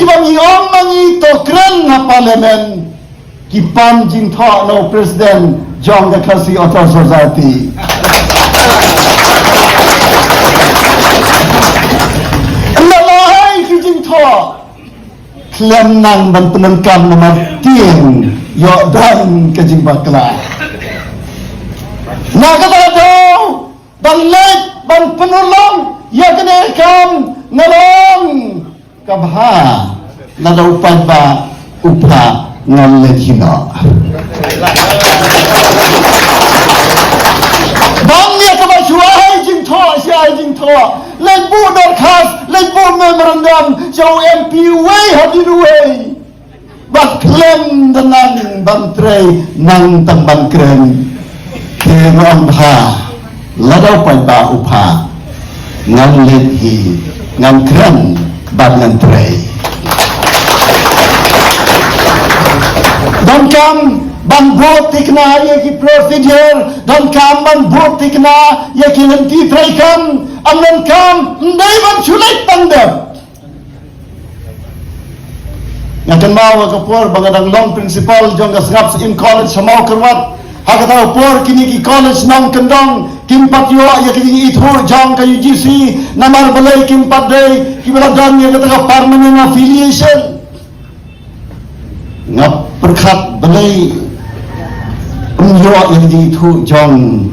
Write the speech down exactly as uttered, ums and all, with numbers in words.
Ba ngi ong ma ngi to kren ha parliament, ki pan jingthoh na u president jong ka Khasi Authors' Society. Ynda la hai ki jingthoh, khlem nang ban pyndonkam namar tieng ïoh don ka jingbakla. Na kata ka daw, ban leit ban pynurlong ïa kane ka kam, nga long ka bha, lada u paidbah u phah ngan leit hi noh. Ban ïa kaba shuwa hai jingthoh, shuwa hai jingthoh, leit buh dorkhas, leit buh memorandum sha u M P uwei hadien uwei. Ba khlem da nang ban trei, nang tang ban kren. Te nga ong bha, lada u paidbah u phah, ngan leit hi, ngan kren bad ngan trei. Donkam ban bud thikna ïa ki procedure, donkam ban bud thikna ïa ki lynti treikam, ym donkam, ym dei ban shu leit tang dep. Nga kynmaw ha ka por ba nga dang long principal jong ka Sngap Syiem College ha Mawkyrwat. Ha kata ka por kine ki college nongkyndong kim pat ïoh ïa ka jingithuh jong ka U G C, namar balei? Kim pat dei kiba la don ïa kata ka permanent affiliation. Nga pyrkhat balei ym ïoh ïa ka jingithuh jong